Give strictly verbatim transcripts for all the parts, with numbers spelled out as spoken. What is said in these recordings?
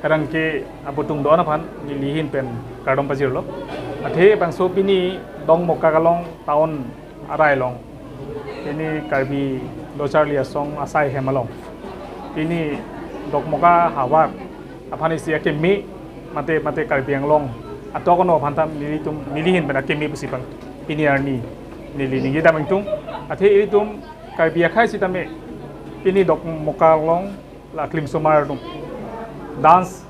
Pherangke abutung do-an aphan neli ahin pen kardom pajirlo. Athe bangso pini Dokmoka along town arai along pini Karbi Lo Charli Asong asai hem along pini Dokmoka havar aphan isi akeme mate mate Karbi Anglong atok ano aphan ta nelitum neli ahin pen akeme pusi pang pini arni neli ningje dam ingtung. Athe ilitum Karbi akhei sitame pini Dokmoka along la klimsomar atum dance,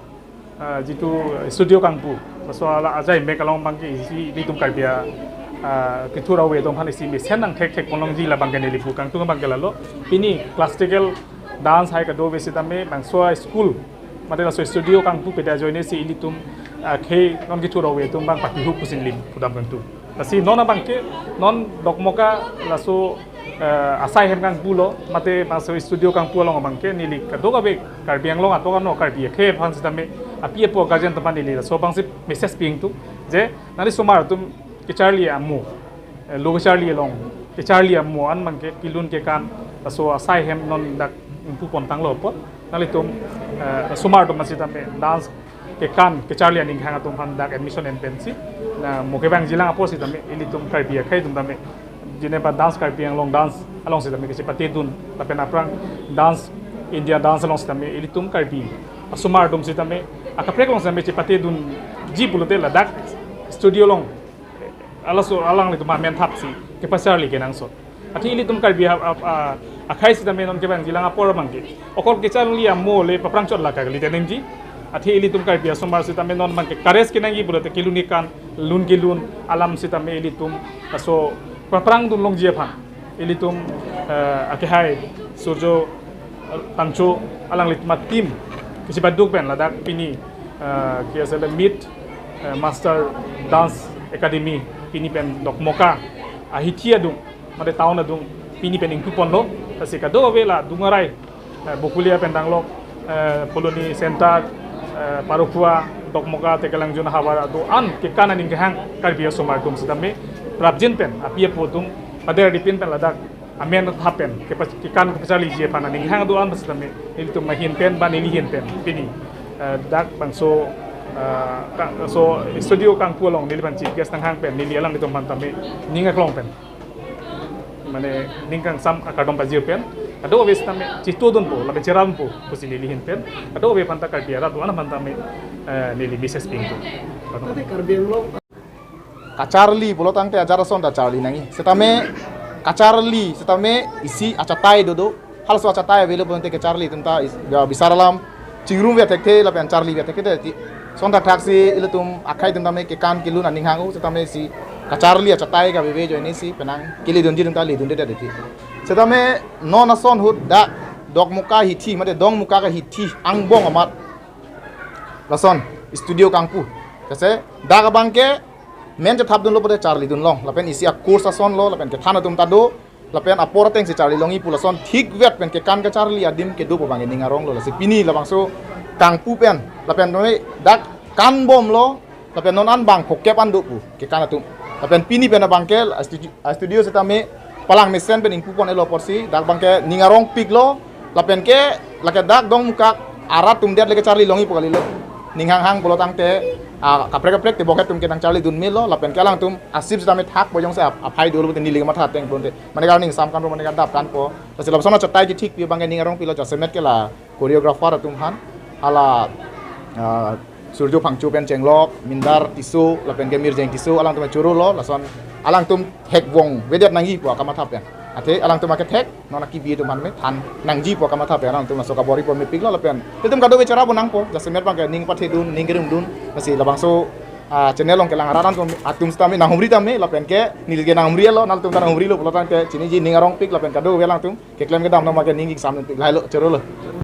ah, jitu studio kangpu, laso ala ajai mek along abangke isi ilitum Karbi, ah, kethur ave atum aphan isi mesen nangthekthek ponlongji la abangke neli pu kangtung abangke lalo. Pini classical dance hai kadokave sitame bangso school mate laso studio kangpupe ajoine si ilitum, ah, akhei non kethur ave atum abang pakihup pusi neli pudam kangtung. Lasi non abangke non Dokmoka laso, eh, asai hem kangpulo mate bangso studio kangpu along abangke neli kadokave Karbi Anglong atok ano Karbi akhei aphan sitame api apo guardian atum aphan neli laso abangsi message pi ingtung je nangli osomar atum kecharli amo, eh, lo kecharli along kecharli amo an abangke kelun kekan laso asai hem non dak ingpu pon tanglo apot nanglitum, eh, osomar atum sitame dance kekan kecharli aning hang atum aphan dak admission en pensi na mo kevangjilang apot sitame ilitum Karbi akhei atum tame jine pa dance Karbi Anglong dance along sitame kechepatedun lapen aphrang dance India dance along sitame ilitum Karbi asomar atum sitame akaprek along sitame chepatedunji pulote ladak studio along alaso alanglitum amen thapsi kepacharli kenangsot. Athe ilitum Karbi a, a, a, akhei sitame non kevangjilang apor abangke okol kecharli amo le paprang chot la kali tenengji. Athe ilitum Karbi asomar sitame non abangke courage kenangji pulote kelun kekan lun kelun alam sitame ilitum laso paprang dunlongji aphan ilitum, eh, akehai Surjo Tangcho alanglitum ateam kechebaduk pen ladak pini, eh, K S L M Meet, eh, Master Dance Academy pini pen Dokmoka ahithi adung mate town adung pini pen ingpu ponlo. Lasi kadokave la adung arai, eh, Bokulia pen danglok, eh, Phuloni Center, eh, Parukhua, Dokmoka, Tekelangjun havar do-an kekan aning kehang Karbi asomar atum sitame prapjin pen api apo atum pader dipin pen ladak amen thap pen kepa-, kekan kepacharliji aphan aning hang do-an sitame ilitum ahin pen ba neli ahin pen pini, eh, dak bangso, eh, ka, so studio kangpu along neliphan chief guest nanghang pen neli alanglitum aphan tame ning aklong pen mane ning kangsam akardom pajir pen kadokave sitame chitodunpo lapen cherappo pusi neli ahin pen kadokave aphanta Karbi arat do-an aphan tame, eh, neli message pi ingtung. Tadi Karbi Anglong kacharli pulo tangte ajat ason ta charli nangji. Sitame kacharli sitame isi achatai dodo. Halaso achatai available ante kacharli atum ta is-, ya, bisar alam chingrum ve thekthe lapen charli ve thekthe ti. Lason thakthak si ilitum akhei atum tame kekan kelun aning hang-o sitame si kacharli achatai kaveve ajoine si penang keledunji atum ta ledunde det ti. Sitame non ason ahut dak Dokmoka ahithi mate Dokmoka ahithi angbong amat lason studio kangpu. Jase dak abangke men chethapdunlo pote charlidunlong. Lapen isi a-course asonlo, lapen kethan atum ta do, lapen apor ateng si charlilongji pu lason thikvet pen kekan kacharli adim kedo pu abang ning aronglo. Lasi pini labangso kangpu pen, lapen noi dak kanbomlo, lapen non an bang phokep an do pu kekan atum. Lapen pini pen abangke a studio, a studio sitame palang mesen pen ingpu pon-etlo apotsi dak abangke ning arongpiklo, lapen ke lake dak Dokmoka arat atum det le kacharlilongji pu kalilo. Ning hang hang pulo tangte, ah, kaprek kaprek te bokhet atum ke nangcharlidun melo, lapen ke alangtum asip sitame thakpo jongsi ap-, aphai dolo te neli kamatha ateng pulote. Mane ka ning sam kanpo, mane ka dap kanpo. Lasi lapuson achatai kethik pi abangke ning arongpiklo jasemet ke la choreographer atum aphan, hala, ah, Surjo Phangcho pen chenglok, Mindar Tisso, lapen ke Mirjeng Tisso, alangtum chorolo, lason alangtum thekvong vedet nangji pu akamatha pen. Athe alangtum akethek, non akibi atum aphan me than nangji pu akamatha pen, alangtum laso kabor-i pu mepiklo lapen. Ilitum kadokave cherappo nangpo, jasemet abangke ning pathedun, ning kerumdun, lasi labangso, ah, channel along kelang arat atum, atum sitame nanghumri tame, lapen ke neli ke nanghumrilo, nanglitum ta nanghumrilo, pulo tangte chiniji ning arongpik, lapen kadokave alangtum keklem kedam nama ke ning ingsam pik lahelo, chorolo.